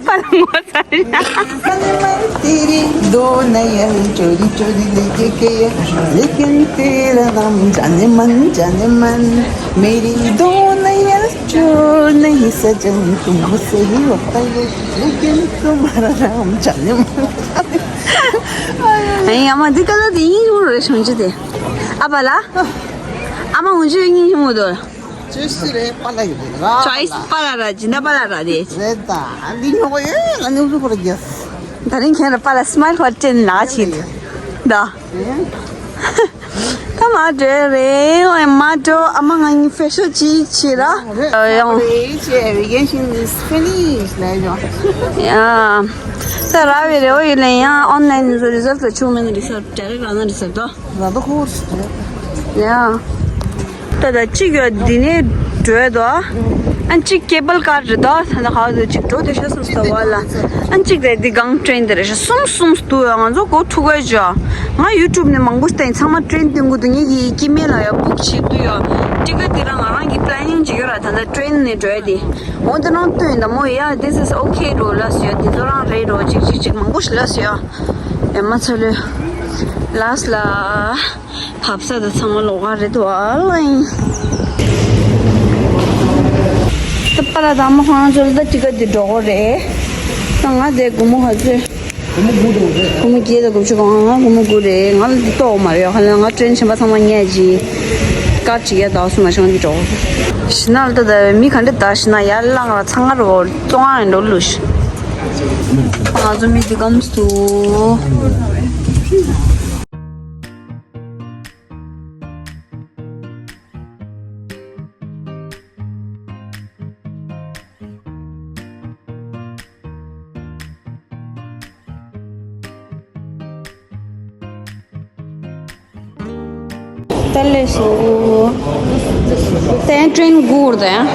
པཱ་ལགས་ངོ་ཚ་རེད། तेरी दो नयन चोरी चोरी लेके गया, लेकिन तेरा नाम जाने मन, जाने मन। मेरी दो नयन चोर नहीं सजन, तुमसे ही होता ये, लेकिन तुम्हारा नाम जाने मन, जाने मन। ཨེ་ཡ་མ་འདི་ཀ་ལ་དེ་ཡིན་རུང་རེ་བྱུང་ཅི་དེ། ཨ་པཱ་ལགས། ཨ་མ་འུན་ཅི་ཡིན་ཡིན་མོ་དོ། ཅོའི་སི་རེད་པཱ་ལགས་ཡོད་རེད་ར། ཅོའི་སི་པཱ་ལགས་ར་ཇི་འདྲ་པཱ་ལགས་ར་དེ། རེད་ད། འདི་ཉོ་གི་ཡོད་ལ་ནི་འུ་ཚོ་ཁོ་ར་རྒྱབ། ད་རིང་ཁྱེད་ར་པཱ་ལགས་སི་མའིལ་ཧོ་ཊེལ་ལ་ཕྱིན། ད། ད་མ་འདྲེ་རེད་ཨོ་མ་འགྲོ་ཨ་མ་ང་གཉིས་ཕེ་ཤོ་ཅི་ཆི་ར། ཡང་། Vacation is finished ལས་ཡོང་། ཡ། ད་ར་བའི་རེ་ཨོ་ཡི་ལེན་ཡང་ཨོན་ལན་རི་ཛལ་ཊི་ལ་ཆུ་མེན་རི་ཛལ་ཊི་ཌའི་རེག་ལ་ན་རི་ཛལ་ཊི་དོ། ར་ད་ཁོ་ར་ཡ། ད་ད་གཅིག་ཡོད་འདི་ནས་འགྲོ་ཡོད་དོ། ཨ་གཅིག་ཀེ་བལ་ཀར་རེད་དོ། ད་ད་ཧ་དུ་གཅིག་འགྲོ་དེ་ཤ་སུམ་སྟོ་བ་ལ། ཨ་གཅིག་དེ་འདི་གང་ཊེན་དེ་རེད་ཤ་སུམ་སུམ་སྟུ་ཡོད། ང་ཚོ་གོ་ཐུག་ག་ཅོ། ང་ཡུ་ཊུབ་ནས་མང་པོ་བལྟས། ཚང་མ་ཊེན་སྟོན་གི་འདུག་ངེད་ཀྱི་ཀི་མེལ་ལ་ཡ་བུག་བྱེད་དུ་ཡོད། ཊི་ཀེ་ཊི་དེ་རང་ང་རང་གི་པི་ལེ་ནིང་བྱེད་ཀྱི་ར། ད་ད་ཊེན་ནས་འགྲོ་ཡ་དེ་འོ་དེ་རང་སྟོན་ད་མོ་ཡ། This is okay འགྲོ་ལ་སུ་ཡ། དེ་ཚོ་རང་རེད་འགྲོ། གཅིག་གཅིག་གཅིག་མང་པོ་ཞིག་ལ་སུ་ཡ། ཡ་མ་ཚ་ལོས། ལཱསི་ལ། ཧབ་ས་ད་ཚང་མ་ལོགས་ཀ་རེད་དོ་ཨ་ལ་ཡིན། ད་པཱ་ལགས་དང་ཨ་མ་ཁོང་ཚོ་ལ་ད་ཊི་ཀེ་ཊི་འདི་འགྲོ་དགོས་རེད། ད་ང་དེ་སྒོར་མོ་ག་ཚོད། སྒོར་མོ་དགུ་འགྲོ་རེད། སྒོར་མོ་བརྒྱད་དང་དགུ་བཅུ་གོ་ལྔ། ང་སྒོར་མོ་དགུ་རེད། ང་ལ་འདི་གཏོགས་མ་རེད། ཧ་ལམ་ང་ཊེན་གཞན་པ་ཚང་མ་ཉལ་གྱི། དཀར་ཅིག་ཡ་དག་སུ་མ་ཤང་གི་འགྲོ། ཤི་ན་ལ་ད་ད་མི་ག་འདྲ་ད་ཤི་ན་ཡར་ལངས་ར་ཚང་ངར་འོ་ཙོང་ཨ་འགྲོ་ལུ་ཤི། ང་ཚོ་མི་འདི་གམ་སུ། ད་ལས་སོ། དེ་ཊེན་སྒུག་རེད།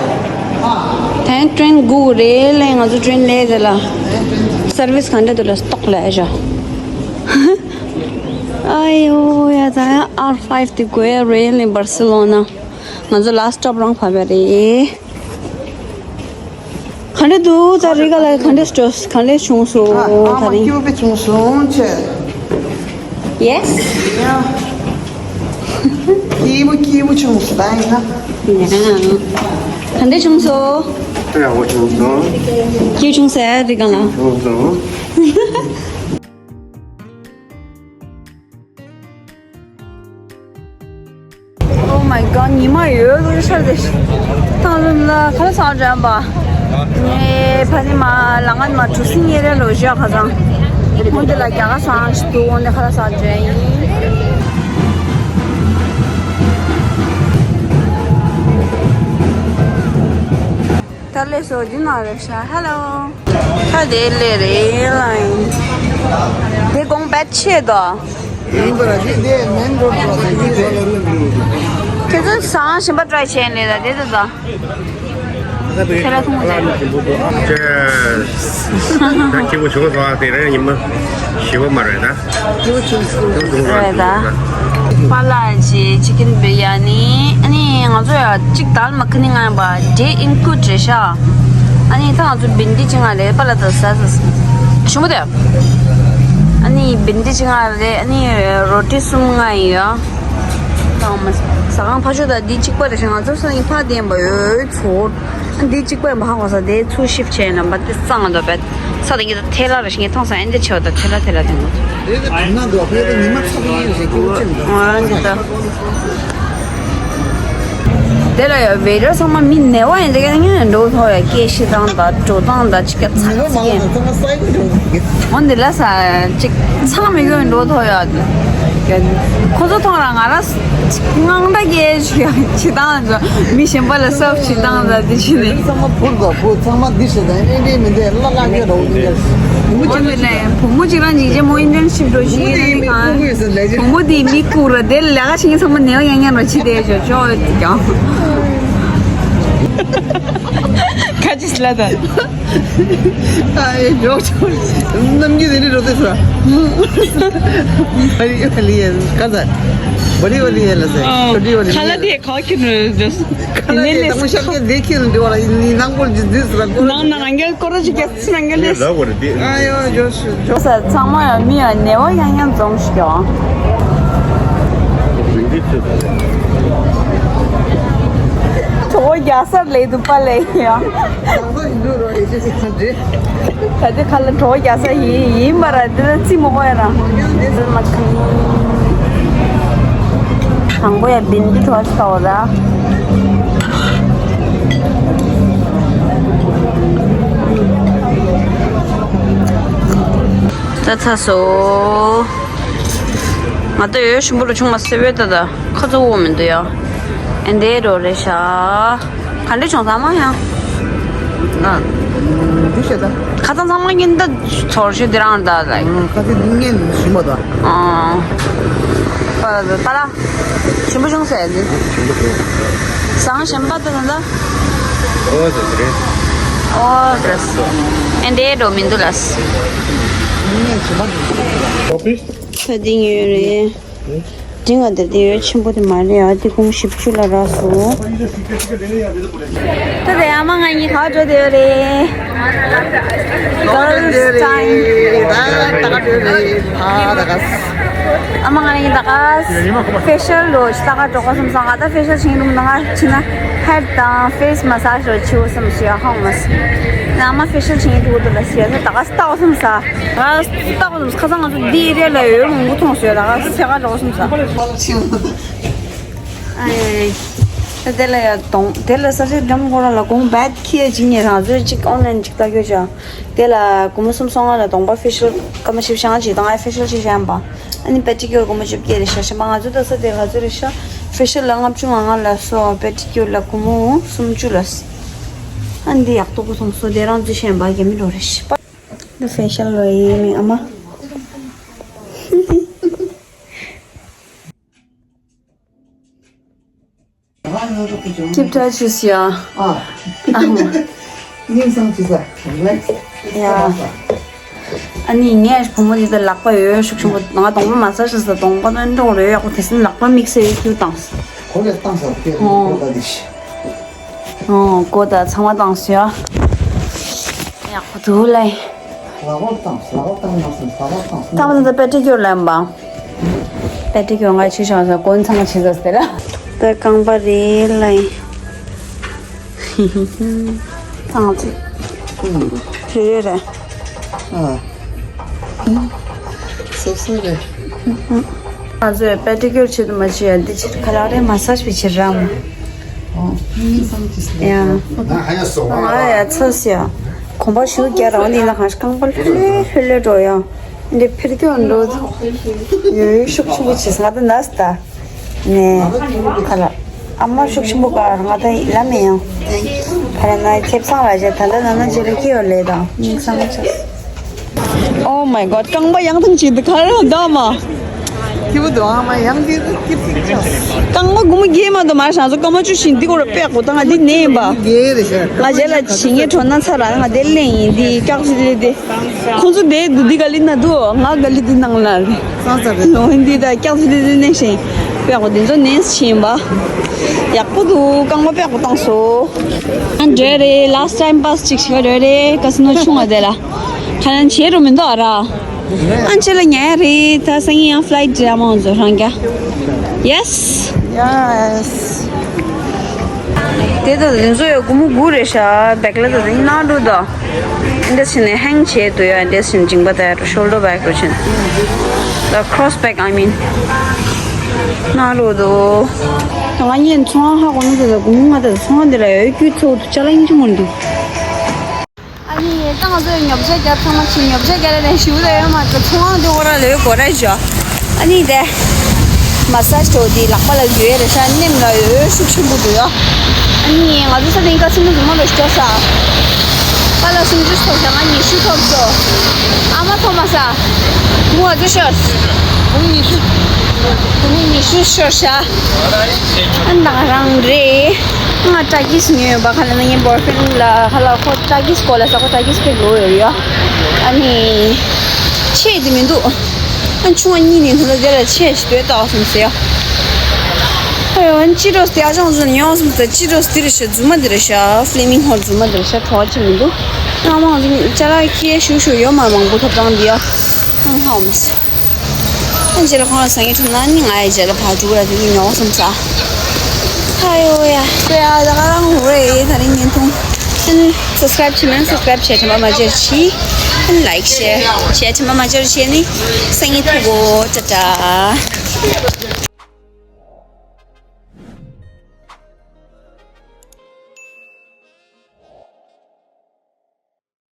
དེ་ཊེན་སྒུག་རེད་ལས་ང་ཚོ་ཊེན་ལས་དེ་ལ། སར་བིས་ག་འདྲ་འདུག་ལ་སྟོག་ལས་ཞོ། ཨ་ཡོ་ཡ་ད་ཡ་ཨར་ཕའིབ་དེ་དགོས་ཡ་རེད་ལས་བར་སི་ལོ་ན། ང་ཚོ་ལ་སི་ཊོབ་རང་ཕབ་ཡ་རེད། ག་འདྲ་འདུག་ད་རི་ག་ལ་ག་འདྲ་སྤྲོ་ག་འདྲ་བྱུང་སོང་ཨ་ད་ཨ་མ་རིང་སྐྱིད་པོ་དཔེ་བྱུང་སོང་ཆེ། Yes. ཡ། སྐྱིད་པོ་སྐྱིད་པོ་བྱུང་སོང་ད་ཡིན་ན། ཡ། ག་འདྲ་བྱུང་སོང་། ཡག་པོ་བྱུང་སོང་། སྐྱིད་བྱུང་ཟེར་རི་ག་ལ། བྱུང་སོང་། Oh my god, ཉི་མ་ཡོད་ལོ་ཤར་དེ། ཐང་རིམ་ལ་ཁ་ལ་སང་འགྲན་པ། ངས་ཕ་ནི་མ་ལ་ང་ནི་མ་གྲུ་སིང་ཡེ་རེ་ལོ་ཞག་ཁ་སང་། ཁོང་དེ་ལ་རྒྱ་ག་སང་ཞིག་ཏུ་འོང་ནས་ཁ་ལ་སང་འགྲན་ཡིན། ད་ལས་སོ་འདི་ན་རེ་ཤ་ཧེ་ལོ། ད་དེ་ལས་རེད་ལ་ཡིན། དེ་གོང་བེད་ཆེ་དོ། ཡིན་པ་ར་ཞིག་དེ་མེན་རོ་ཌི་ལ་དེ་ཡིན་རེད། ཁྱེད་ཚོ་སང་ཞིམ་པ་ཏྲའི་བྱས་ནས་ད་དེ་དུ་ད། ཁྱེད་ར་ཐུང་ལ། ཅེས། ད་སྐྱིད་པོ་བྱུང་སོང་ཨ་དེ་རེད་ཉི་མ་ཞི་བ་མ་རེད་ད། རེད་ད། པ་ལགས་ཀྱི་ཅི་ཀིན་བི་རི་ཡ་ནི་ཨ་ནི་ང་ཚོ་ཡ་གཅིག་དལ་མ་ཁི་ནི་ང་ཡང་པ་ཌེ་ཨིན་ཀུ་ཌི་རེད་ཤག་ཨ་ནི་ད་ང་ཚོ་བིན་ཌི་ཅི་ང་རེད་པ་ལ་ད་ཟ་ཟ་ཞུ་མོ་དེ། ཨ་ནི་བིན་ཌི་ཅི་ང་རེད། ཨ་ནི་རོ་ཊི་གསུམ་ང་ཡིན་ཡ། ད་ང་ཟ་ཁང་ཕ་ཤོ་ད་འདི་གཅིག་པ་རེད་ཤག་ང་ཚོ་ས་ཡིན་ཕ་དེ་ཡིན་པ་ཡོད་ཚོ། འདི་གཅིག་པ་མ་ཧ་གོ་ས་དེ་ཚུར་ཤིབ་བྱས་ན་མ་དེ་གཙང་འདུག་པས། ས་དེ་གི་ཐལ་ལ་རེ་ཞིག་ངས་མཐོང་ས་ཨེ་འདི་ཆེ་བ་དང་ཐལ་ལ་ཐལ་ལ་དེ་མོ། དེ་གི་དུང་ན་འདུག་པས་དེ་ཉི་མ་ཚ་གི་ཡིན་ཞེས་སྐྱོ་ཅན་འདུག་ཨ་འདི་ད། དེ་ལ་ཡ་བེ་ར་ཚང་མ་མི་ནེ་བ་ཡིན་དེ་ག་ངས་འགྲོ་ཐོག་ཡ་སྐད་ཤི་སྟངས་དང་འགྲོ་སྟངས་དང་ཅིག་ག་ཚ་ཚ་ཡིན། འོ་འདི་ལ་ས་ཅིག་ཚང་མི་གོ་འགྲོ་ཐོག་ཡ། ཁོ་ཚོ་མཐོང་ར་ང་ར་དངངས་སྐྲག་སྐྱེ་ཞིག་ཡང་བྱེད་སྟངས་ལ་མི་གཞན་པ་ལ་སབ་བྱེད་སྟངས་ལ་དེ་བྱས་ནས། ཚང་མ་བུར་དང་བུ་ཚང་མ་འདི་བྱེད་དང་ཨེ་འདྲའི་མི་འདྲའི་བླ་ལྷག་གི་རོགས་འདི་འདྲ། བུ་མོ་ཅིག་ལ་བུ་མོ་ཅིག་རང་ཅིག་རྗེ་མོ་ཨིན་ཊརན་ཤིབ་འགྲོ་ཞིག་ཡིན་ན་གང་། བུ་མོ་དེ་མི་བཀུག་ར་དེ་ལས་ཀ་བྱེད་མཁན་ཚང་མ་ནེའུ་ཡང་ཡང་ར་བྱེད་དེ་ཅོ་ཅོ་ཀྱང་། ཁ་ཅིག་ལ་ད། ཨ་ཡེ་ཇོག་ཇོག་རྣམ་འགྱུར་དེ་འདྲ་འགྲོ་དུས་སུ། བ་ལི་བ་ལི་ཡེ་ག་ས། བ་ལི་བ་ལི་ཡེ་ལ་ཟེར། ཨོ། ཆོ་ཏི་བ་ལི་ཡེ། ཁ་ལ་དེ་ག་ཁྱེར་འགྲོ་དུས། ཁ་ལ་དེ་དང་པོ་ཤར་ཀྱི་དེ་ཁྱེར་འགྲོ་བ་ལ་ཡིན་ནི་ནང་པོར་ཇི་དུས་སུ་ལ་ཀོ་ལ། ནང་ན་རང་རྒྱལ་ཀོ་ར་ཅིག་ག་ཚི་རང་རྒྱལ་ལས། ལ་བ་རི་དེ། ཨ་ཡོ་ཇོ་ཤུ་ཇོ། ས་ཚང་མ་ཡང་མི་ཡང་ནེ་བ་ཡང་ཡང་འཛོམས་ཤིག་ཡོང་། རིན་པོ་ཆེ། གྲོགས་རྒྱ་སར་ལས་དུ་པ་ལས་ཡང་། ད་ལྟ་ཁ་ལ་གྲོགས་རྒྱ་ས་ཡིན་ཡིན་པ་ར་འདི་ལ་རྩིས་མོ་གོ་ཡ་ར། དང་པོ་ཡ་བིན་འདི་གྲོགས་ས་འོ་ར། ད་ཚ་སོ། ང་ད་ཡོད་ཞིམ་པོ་རུ་ཆུང་མ་སེ་བེ་ད་ད་ཁ་ཚ་བོ་མི་འདུག་ཡ། ཨེ་འདྲའི་རོ་རེད་ཤག་ག་འདྲ་བྱུང་ཚང་མ་ཡང་། ཨ། འདི་བྱས་ད། ཁ་ཚང་ཚང་མ་ཉིན་ད་ཚོར་ཤེས་འདི་རང་ད་ལ། ཁ་ཚིག་འདི་ངན་ཞིམ་པ་ད། ཨ། པ་ལ་པ་ལ། ཞིམ་པོ་བྱུང་ཟེར་ནི། ཞིམ་པོ་བྱུང་། ཟང་ཞིམ་པ་ད་ད་ད། ཨོ་ཟེར་ཟེར་རེད། ཨོ་ཟེར། ཨེ་འདྲའི་རོ་མི་འདུག་ལ། ངན་ཞིམ་པ་འདུག་ད་འདི་ཉོས་རེད། འདི་ང་འདིར་འདི་ཡོད་ཆེན་པོ་དེ་མ་རེད་ཨ། འདི་ཁུངས་བཞི་བཅུ་ལ་རག་སོང་། ད་དེ་ཨ་མ་ང་གཉིས་ག་པར་འགྲོ་བསྡད་ཡོད་རེད། Girls time. ཨ་མ་ང་གཉིས་ད་ག་ཕེ་ཤལ་ལོ་ཅི་ད་ག་འགྲོ་ག་སོང་ཙང་ང་ད་ཕེ་ཤལ་བྱེད་ཀྱི་འདུག་ང་ཕྱིན་ན་ཧེཌ་དང་ཕེ་སི་མ་སཱཇ་ལོ་བྱེད་དགོས་བསམ་ཞིག་ཧང་མ་སི། ཨ་མ་ཕེ་ཤལ་བྱེད་ཀྱི་འདུག་ད་ལ་ཞེས་ད་ག་ལྟ་བ་སོང་ས། ད་ལྟ་བ་ཁ་སང་ང་ཚོ་འདི་ཨེ་རི་ཡ་ལ་ཡོད་མང་པོ་མཐོང་སོང་། ད་ག་ཕྱེད་ཀ་འགྲོ་སོང་ས། ཨ་ཡ་ཡ། དེ་ལ་ཡ་གདོང་དེ་ལ་ས་ཆ་འགྲམ་ཁོ་ར་ལ་གོང་བད་ཁི་ཡ་ཅིག་ཉེ་རང་ཚོས་ཅིག་ཨོན་ལན་ཅིག་ལྟ་རྒྱུ་བྱ། དེ་ལ་སྒོར་མོ་སུམ་སོ་ལྔ་ལ་གདོང་པ་ཕེ་ཤལ་སྐར་མ་བཞི་བཅུ་ཞེ་ལྔ་ཅིག་དང་ཨ་ཕེ་ཤལ་ཅིག་བྱས་པ། ཨ་ནི་པེ་ཏི་ཀིའུར་སྒོར་མོ་བཅོ་བརྒྱད་རེད་ཤག་ཤག་མ་ང་ཚོ་ད་ས་དེ་ག་ཚོད་རེད་ཤག་ཕེ་ཤལ་ལ་ལྔ་བཅུ་ང་ལྔ་ལ་སོ་པེ་ཏི་ཀིའུར་ལ་སྒོར་མོ་སུམ་ཅུ་ལ། ཨ་ནི་འདི་ཡག་ཏོག་གོ་སོང་སོ་དེ་རང་ཚོས་ཤེས་པ་རྒྱ་མི་རོ་རེད་ཤག་འདི་ཕེ་ཤལ་ལོ་ཡིན་མིན་ཨ་མ། Keep touch with your ཨ། ཨ་མ། སྙིང་སང་ཅི་ས་རེད། ཡ། ཨ་ནི་ངས་བུ་མོ་འདི་ལ་ལག་པ་ཡོད་ཤུགས་ཆེན་པོ་ང་གདོང་པ་མ་ས་ཞིག་ས་གདོང་པ་དང་འགྲོ་རེ་ཡག་པོ་དེ་སྲིད་ལག་པ་དམིགས་བསལ་ཡོད་རྒྱུ་དང་། གོ་ལས་བཏང་ས་དེ་ཨོ། གོ་ད་དེ་ཤི། ཨོ་གོ་ད་ཚང་མ་བཏང་ས་ཡ། ཡག་པོ་འདུག་ལེ། ལག་པ་བཏང་ལག་པ་བཏང་མ་སོང་ལག་པ་བཏང་སོང་། ད་བ་ད་པེ་ཏི་ཀིའུར་ལེན་པ། པེ་ཏི་ཀིའུར་ང་ཆུ་ཤང་ས་གོན་ཚང་ཆི་ཟ་ཟེར། ད་རྐང་པ་རེད་ལེ། ཚང་ཆི། རེ་རེ་རེ། ཨ། སོ་སོ་རེད། ང་ཚོས་པེ་ཏི་ཀིའུར་ཆེད་དུ་མ་བྱེད་ཡ་འདི་ཕྱིར་ཁ་ལག་རེ་མ་སཱཇ་བྱེད་ཕྱིར་རམ། ཨོ། ཡ། ང་ཡ་སོ་ང་ཡ་ཚ་སི་ཡ། གོམ་པ་ཞུ་རྒྱ་རང་འདི་ན་གང་ཤ་རྐང་པ་ལྷོད་ལྷོད་ལྷོད་འགྲོ་ཡ། འདི་ཕེར་སྐྱོ་འགྲོ། ཡོད་ཤུགས་ཆེན་པོ་བྱེད་ས་ད་ན་སི་ད། ནས་ཁ་ལག་ཨ་མ་ཤུགས་ཆེན་པོ་ག་རང་ད་ལ་མེ་ཡང་། ཁ་ལག་ན་ཁེབས་སང་ལ་བྱེད་ད་ལྟ་ན་ན་ཅི་རེ་སྐྱེ་ཡོད་ལེ་དང་སྙིང་སང་ཆ། Oh my god། རྐང་པ་ཡང་ཐང་ཅིག་འདི་ག་རང་ད་མ། ཁྱི་བུ་དུ་ཨ་མ་ཡང་དེ་ཁྱི་ཚིག་ཆ། རྐང་པ་སྒོར་མོ་བརྒྱད་མ་དུ་མ་ཧྲང་ཚོ་སྐར་མ་བཅུ་བཞིན་འདི་སྐོར་པད་གོ་ད་ང་འདི་ནས་ཡིན་པ། བརྒྱད་རེད་ཤག་ང་རྗེས་ལ་ཇི་ངའི་གྲོ་ན་ཚ་ར་ང་དེ་ལེན་ཡིན་འདི་སྐྱག་ཚི་ལེ་དེ། ཁོང་ཚོ་དེ་འདུག་འདི་ག་ལི་ན་འདུག་ང་ག་ལི་འདི་ནང་ལ་རེད། ལོ་འདི་ད་སྐྱག་ཚི་ལེ་དེ་ནས་ཤེས། པད་གོ་འདི་ཚོ་ནས་ཕྱིན་པ། ཡག་པོ་འདུག་རྐང་པ་པད་གོ་བཏང་སོ། ཨ་འདྲེ་རེད། last time pass ཅིག་ཞིག་རེད་རེད། ཀ་སི་ནོ་ཆུང་བ་དེ་ལ། ཁ་ལན་བྱེད་རུ་མི་འདུག་ཨ་ར། ཨན་ཆེ་ལ་ཉལ་རེད། ད་སང་ཉིན་ཡང་flight་རེད། ཨ་མ་ང་ཚོ་རང་རྒྱ། Yes། Yes། དེ་ད་དེ་ཚོ་ཡོད་སྒོར་མོ་དགུ་རེད་ཤག་བེག་ལ་ད་དེ་ནང་འགྲོ་ད། འདི་ཕྱིན་ནས་hang་བྱེད་དུ་ཡོད། འདི་ཕྱིན་མཇིང་པ་ད་ཡར་shoulder bag་རུ་ཕྱིན། The cross bag I mean། ནང་འགྲོ་དོ། ད་ང་གཉིས་ཚོང་ཧ་གོ་ན་ད་ད་སྒོར་མོ་ང་ད་ཚོང་འདི་ལ་ཡོད་རྒྱུ་ཚོ་དུ་ཅ་ལག་ཡིན་གྱི་མོ་འདུག་ཨ་ནི་ད་ང་ཚོས་ཉོ་ཆ་རྒྱབ་ཚང་མ་ཕྱིན། ཉོ་ཆ་རྒྱབ་ལ་ནས་ཞུ་ད་ཡོད་མ་རེད། ཚོང་དེ་འོ་ར་ལོས་གོ་ར་ཞོ། ཨ་ནི་དེ་མ་སཱཇ་ཏོ་དེ་ལག་པ་ལ་ཡོད་རེད་ཤག་སྣེམ་ལ་ཡོད་ཤུགས་ཆེན་པོ་འདུག་ཡོ། ཨ་ནི་ང་ཚོ་ས་དེང་ག་ཚི་མོ་རྫུན་མ་ལོ་ཞོ་ས། པ་ལ་སུམ་ཅུ་ཐོབ་ཤག་ང་ཉི་ཤུ་ཐོབ་སོ། ཨ་མ་ཐོབ་མ་ས། མོ་ཨ་ཚོ་ཤོར། མོ་ཉི་ཤུ། མོ་ཉི་ཤུ་ཤོར་ཤག་ཨ་ནི་ད་རང་རེད། ང་ཊ་གིས་ཉོས་ཡོད་པ། ཁ་ལ་ན་ངའི་boyfriend་ལ་ཁ་ལ་ཁོ་ཊ་གིས་གོ་ལ་ས་ཁོ་ཊ་གིས་ཕེབས་ལོ་ཡོད་ཡོད། ཨ་ནི་ཆེ་དེ་མི་འདུག་ཨ་ཆུང་བ་གཉིས་ནི་ཐོ་ལ་དེ་ལ་ཆེ་ཞིག་ལྟོས་ལྟ་བ་སོང་ཟེར་ཡ། ཨ་ཡོ་ཨ་ནི་ཅི་འགྲོ་སྟེ་ཨ་ཅང་ཚོ་ཉོ་སོང་ཟེར། ཅི་འགྲོ་སྟེ་རེ་ཤ་རྫུན་མ་དེ་རེ་ཤ་Flaming Hot་རྫུན་མ་དེ་རེ་ཤ་གྲོགས་ཅི་མི་འདུག་ཨ་མ་ང་ཚོ་ཅ་ལག་ཁྱི་ཤུ་ཤུ་ཡོད་མ་མང་པོ་ཐོབ་ཐང་འདི་ཡ། ཨ་ཧ་མ་སི། ཨ་རྗེས་ལ་ཁོང་ལ་སང་ཉིན་ཐུག་ན་ནི་ང་ཡི་རྗེས་ལ་ཕར་འགྲོ་ཡ་དེ་ནི་ཉོ་བསམ་ས། ཨ་ཡོ་ཡ། ཁྱོད་ཡ་ད་ག་རང་ཧུ་རེ་ད་རིང་ཉིན་ཐུང་། ཨ་ནི་subscribe་བྱེད་མིན་subscribe་བྱེད་དྲན་པ་མ་བརྗེད་རོགས་གྱིས། ཨ་ནི་like share་བྱེད་དྲན་པ་མ་བརྗེད་རོགས་གྱིས། ཨ་ནི་སང་ཉིན་ཐུག་གོ་ཊ་ཊ།